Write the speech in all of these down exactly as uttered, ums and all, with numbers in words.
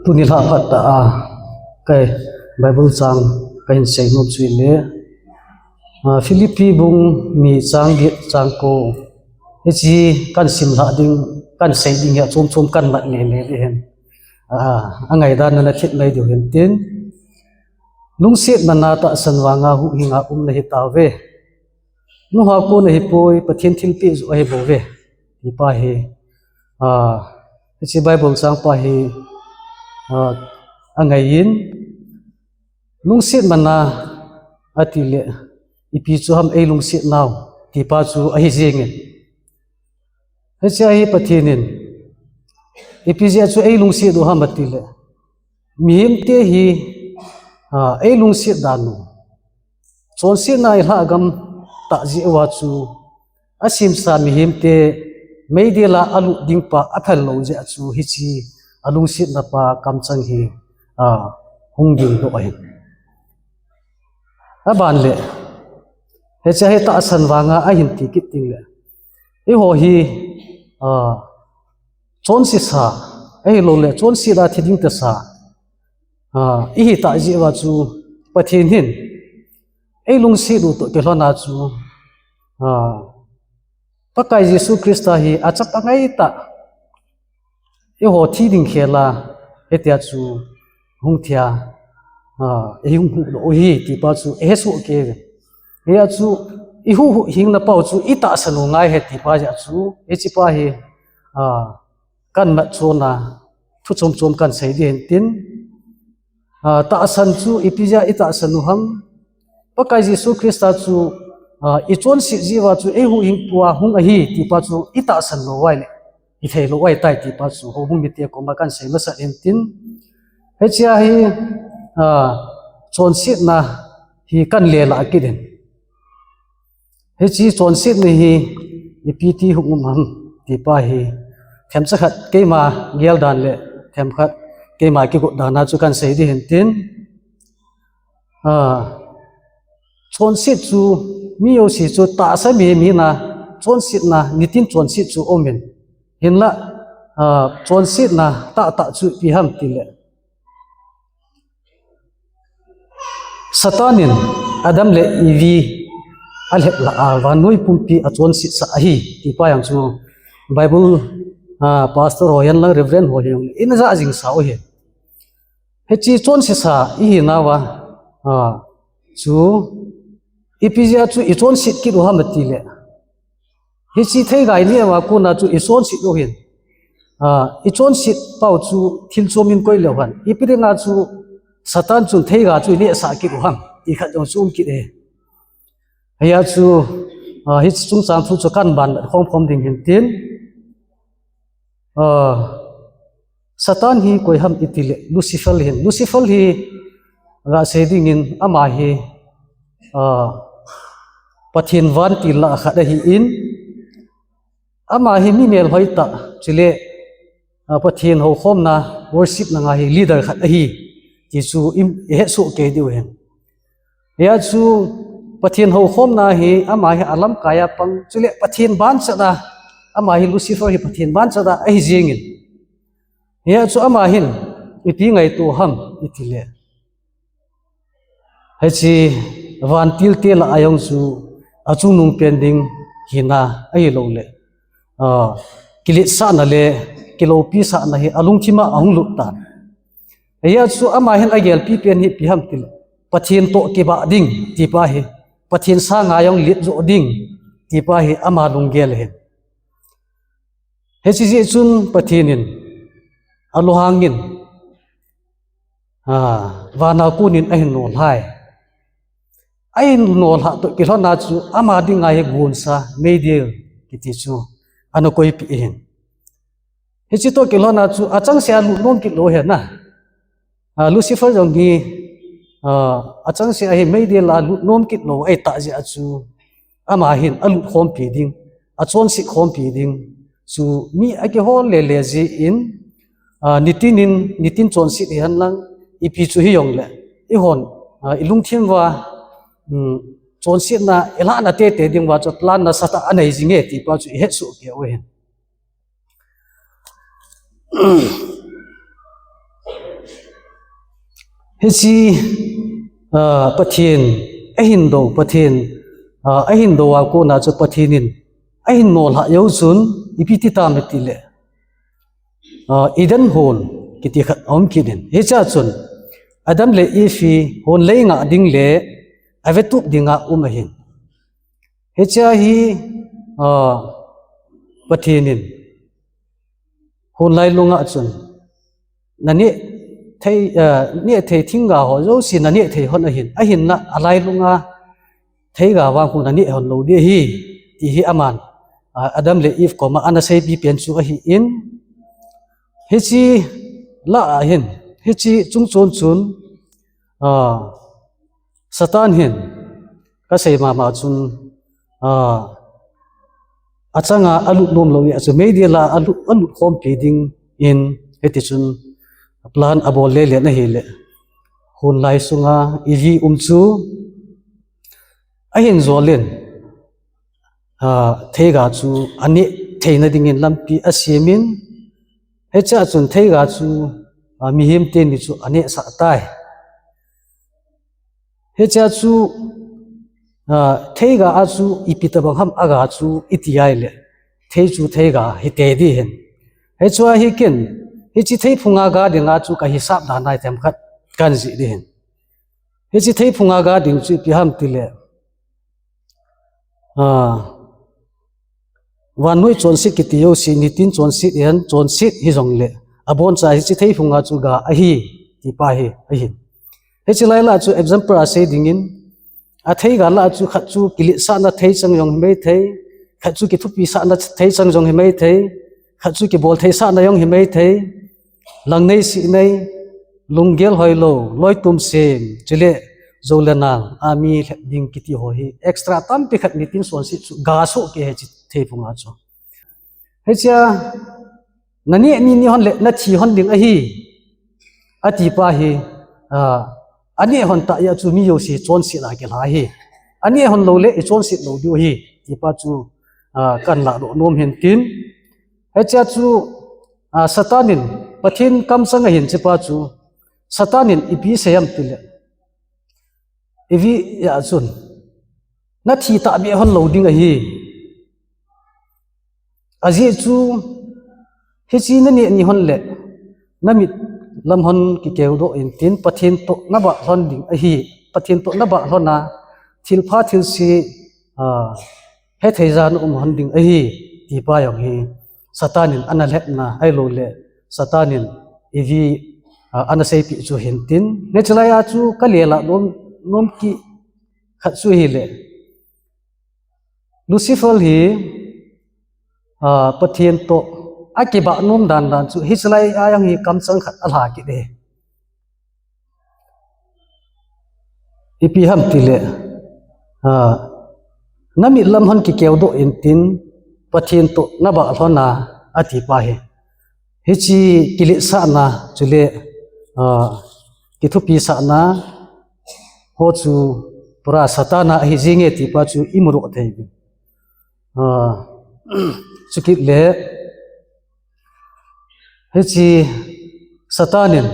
Tuni lha phat ta a, kai Bible chang kahin seinom chu le, a, Philippi bung ni chang get chang ko. Hiche kan sim lha ding, kan sei ding hi a chom chom kan mat le le le hen. A, a ngaidan na thit mai diu hen tin. Lungset mana tahsan vanga huhhinga umna hi tauve. Nuha kona hi poi, Pathen thilpeh joh ahi bouve. Ti pa hi, a, hiche Bible chang pa hi, a, a ngaiyin, lungset mana ati le, ipi chu ham ei lungset nau, ti pa chu ahi jengin. Hiche hi Pathen in, ipi jeh a chu ei lungset u ham ati le, mihemte hi, a, ei lungset dan u. Chonsetna i lhah gam tah jeh uva chu, a simsa mihemte meidil a a lut ding pa a phal lou jeh a chu hiche a lungsetna pa kamchang hi, a, hung ding doh ahin. A ban le, hiche hi tahsan vanga ahin ti kit ding le, eiho hi, a, chonsesa, ahilou le, chonset a thi ding tasa, a, ihi tah jeh uva chu Pathen hin ei lungset u toh kilhon a chu, a, Pakai Jesu Christa hi a chapa ngai tah, eiho thi ding khel a, hitia chu hung thia, a, ei hung huhdoh u hi, ti pa chu i hesoh kei uve. Hia chu i huhhing na pau chu i tahsan u ngai ahi ti pa jeh a chu, hiche pa hi, a, kan mat chon a, thu chom chom kan sei ding hen tin, a, tahsan chu ipi jeh a i tahsan u ham, Pakai Jesu Christa chu, a, i chonset jeh uva chu ei huhhingpu a hung ahi, ti pa chu i tahsan lou uva le, i thei lou uva tai ti pa chu houbung mite koma kan sei masat hen tin. Hiche hi, a, chonsetna hi kan le lah kit in. Hiche chonsetna hi ipi ti hung um ham ti pa hi themcha khat keima gel dan le themkhat keima kigot dan a chu kan sei ding hen tin. A, chonset chu mi jouse chu tahsa mihem hina chonsetna nitin chonset chu um in. Hinlah, a, chonsetna tahtah chu ipi ham ti le, Satan in Adam le Evi a lhep lah a vannoi pumpi a chonset sah ahi, ti pa jong chu Bible, a, pastor ho hihen lang Reverend ho hihen lang in a ja jing sa u ahi. Hiche chonset sa ihi nauva, a, chu ipi jeh a chu i chonset kit u ham ati le, hiche theiga i neh uva kona chu i chonset u hin. A, i chonset pau chu thil chom in koi leu hen. Ipi dinga chu Satan chun theiga chu i nehsah kit u ham. Ti khat jong chu um kit e. Hia chu, a, hiche chungchang thu chu kan ban khom khom ding hen tin. A, Satan hi koi ham iti le Lucifer hin. Lucifer hi ga sei dingin ama hi, a, Pathen vantil lah a khat ahin, ama hi mi melhoi tah, chule, a, Pathen houkhomna worship na nga hi leader khat ahi, ti chu i, i hesoh kei diu ahin. Hia chu Pathen houkhomna hi ama hi a lamkai a pang, chule Pathen banchat a, ama hi Lucifer hi Pathen banchat a ahi jingin. Hia chu ama hin ipi ngaito ham iti le, hiche vantil te lah a jong chu a chungnung pen ding hina ahilou le, a, kiletsahna le kiloupisahna hi a lungthim a ahung lut tan. Hia chu ama hin a gelpi pen hi ipi ham ti le, Pathen toh kibah ding ti pa hi, Pathen sanga jong let joh ding ti pa hi ama lunggel ahin. Hiche jeh chun Pathen in a lunghang in, a, vana kon in ahin nolhai. Ahin nolhah toh kilhon a chu ama dinga hi gonsa meidil kiti chu ana koipeh ahin. Hiche toh kilhon a chu achangseh a lut nom kit lou ahi na. A, Lucifer jong hi, a, achangseh a hi meidil a lut nom kit lou ahi tah jeh a chu ama hin a lut khompi ding, a chonset khompi ding chu mi a kihol le le jeh in, a, nitin in, nitin chonset hihen lang, ipi chu hijong le, eihon, a, i lungthim uva, um, chonsetna i lahna tete ding uva chu plan nasatah a nei jing e ti pa chu i hesoh kei u ahin. Hichi, ah, Pathen, ahin do, Pathen, ah, ahin do a kona chu Pathen in, ahin nolhah jou chun, ipi ti tam ti le. Ah, Eden hon, kiti khat aum kit in. Hicha chun, Adam le Eve hi, hon lei ngah ding le, ave tup dinga um ahin. Hicha hi, ah, Pathen in, hon lailunga chun, na neh thei, ah, neh thei thingga ho, jouse na neh thei hon ahin, ahinla, alailunga, theiga vang khu na neh hon lou ding ahi, ti hi aman, ah, Adam le Eve koma ana seipi pen chu ahin, hichi lah a hin, hichi chungchon chun, ah, Satan hin, kasei mama chun, ah, achanga alut nom lou a chu meidil a alut, alut khompi dingin, hiti chun plan abol lele na hile. Hon lai sunga Eve um chu, ahin jol in, ah, theiga chu aneh theina dingin lampi asem in, hicha chun theiga chu, ah, mihem teni chu aneh sah tai. Hicha chu, ah, theiga a chu ipi tabang ham aga chu iti ai le. Thei chu theiga hite ding ahin. Hichu ahi kin, hichi theiphunga ga dinga chu kahisap dan ai themkhat kahin jih ding ahin. Hichi theiphunga ga ding chu ipi ham ti le. Ah, vannoi chonset kiti jouse, nitin chonset, eiho chonset hijong le. Aboncha hichi theiphunga chu ga ahi, ti pa hi, ahin. Hichi lai lah chu example asei dingin, atheiga lah chu khat chu kiletsahna thei chang jong himai thei, khat chu kithupisahna thei chang jong himai thei, khat chu kibol thei sahna jong himai thei, Lang nei, sih nei, lunggel hoilou, loitum sem, chule, jou le nal, a mi lhep ding kiti ho hi, extra tampi khat nitin chonset chu, ga soh kei hichi theiphunga chu. Hichia, na neh ni ni hon le, na thi hon ding ahi, ati pa hi, ah, aneh hon tah a chu mi jouse chonset a kilha ahi. Aneh hon lou le, i chonset lou diu ahi, ti pa chu, ah, kahin ladoh nom hin tin. Hichia chu, ah, Satan in, Pathen kamchang ahin chi pa chu, Satan in ipi asei em ti le. Eve a chun, na thi tahbeh hon lou ding ahi. Ajeh chu, hichi na neh ni hon le, na mit lam hon kikeudoh in tin, Pathen toh na vah lhon ding ahi, Pathen toh na vah lhon a, thilpha thilse, ah, hethei ja na um hon ding ahi, ti pa jong hi, Satan in ana lhepna, ahilou le, Satan in Eve, ah, ana seipeh chu hin tin. Hichi lai a chu ka lelah nom, nom kit khat chu ahile. Lucifer hi, ah, Pathen toh, akibah nom dan dan chu, hichi lai a jong hi kamchang khat alha kit e. Ipi ham ti le, ah, na mit lam hon kikeudoh in tin, Pathen toh na vah lhon a, ati pa hi. Hichi kiletsahna, chule, ah, kithupisahna, ho chu pura Satan a ahi jing e ti pa chu i mudoh thei. Ah, chukit le, hichi Satan in,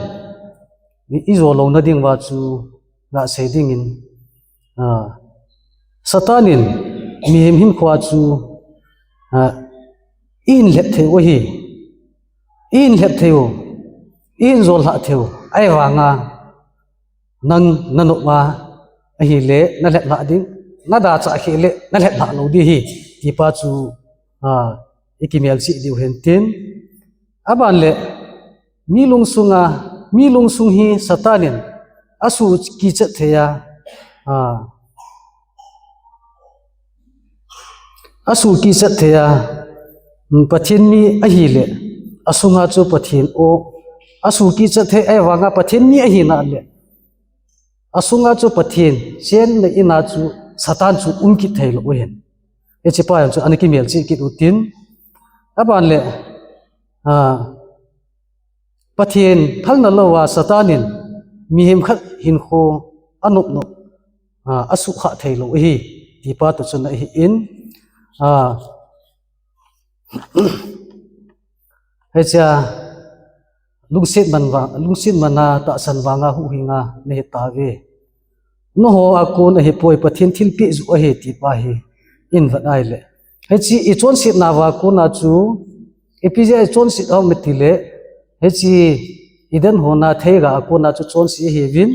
i, i jo louna ding uva chu gasei dingin, ah, Satan in, mihem hinkhoa chu, ah, i hin lhep thei u ahi, i hin lhep thei u, i hin jol lhah thei u, ahivanga, nang na nop a, ahile, na lhep lhah ding, na dachah kheh le, na lhep lhah lou ding ahi, ti pa chu, ah, i kimelchih diu hin tin. Aban le, mi lungsunga, mi lungsung hi Satan in, asuhkichat thei a, ah, asuhkichat thei a, um, Pathen mi ahile, asunga chu Pathen o, asuhkichat thei ahivanga Pathen mi ahina le, asunga chu Pathen, chenna in a chu Satan chu um kit thei lou u ahin. Hichi pa jong chu ana kimelchih kit u tin. Aban le, ah, Pathen phalna lou a Satan in mihem khat hinkho anop nop, ah, asuhkhah thei lou ahi, ti pa toh chun ahin, ah, hichia, lungset man vang, lungset man a tahsan vanga huhhing a nahi tauve. Nangho a kon ahipoi, Pathen thilpeh joh ahi ti pa hi in vet a ahile, hiche i chonsetna uva kona chu, ipi jeh a i chonset ham itile, hiche Eden hon a theiga a kona chu chonse ahiuvin,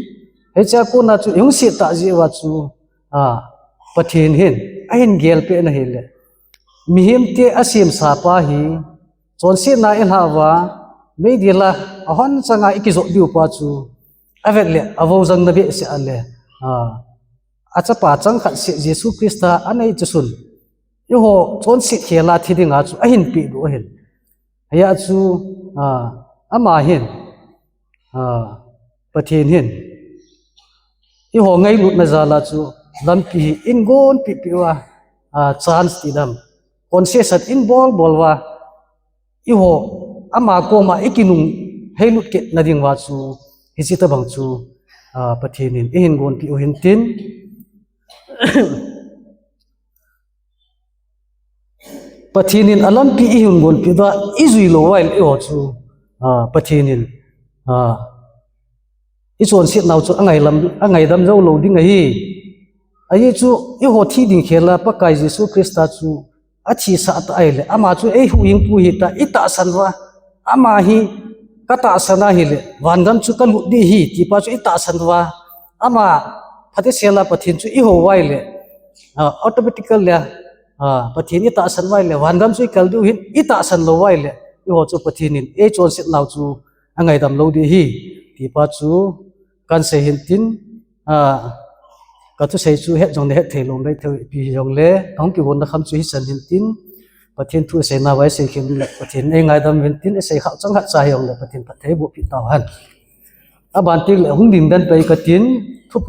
hiche a kona chu i hung set tah jeh uva chu, a, Pathen hin ahin gelpeh na ahile, mihem te asemsa pa hi, chonsetna i lhah uva, meidil a ahon chang a i kijot diu pa chu, avet le, avou jang na behseh a le, a, achapa chang khat seh Jesu Christa anei chusun, eiho chonset khel a thi dinga chu ahin peh doh ahin. Hia chu, a, ama hin, a, Pathen hin eiho ngailutna jal a chu lampi hi in gonpeh peh uva, a, chance ti dam, concession in bol bol uva, eiho ama koma i kinung heilut kit na ding uva chu, hiche tobang chu, a, Pathen in eihin gonpeh u hintin, Pathen in alampi eihin gonpeh uva i jui lou uva ahile eiho chu, a, Pathen in, a, i chonset nau chu angailam, angaidam jou lou ding ahi. Ajeh chu eiho thi ding khel a Pakai Jesu Christa chu athisah tah ahile, ama chu eihuhhingpu ahi tia i tahsan uva, ama hi ka tahsan a ahile vangam chu ka lut ding ahi ti pa chu i tahsan uva, ama phatechan a Pathen chu i hou uva ahile, a, automatically a, a, Pathen i tahsan uva ahile vangam chu i kal diu ahin, i tahsan lou uva ahile eiho chu Pathen in ei chonset nau chu angaidam lou ding ahi ti pa chu kan sei hintin, a, ka thusei chu het jong le het thei lou, dei thei ipi jongle, ka hung kigonna kham chu hichan hintin, Pathen thu i seina uva i sei khen le Pathen ei ngaidam hintin, i sei khah chang khat cha hijongle Pathen phatthei boh peh tauhen. Aban teng le hung ding den pei katin, thuphon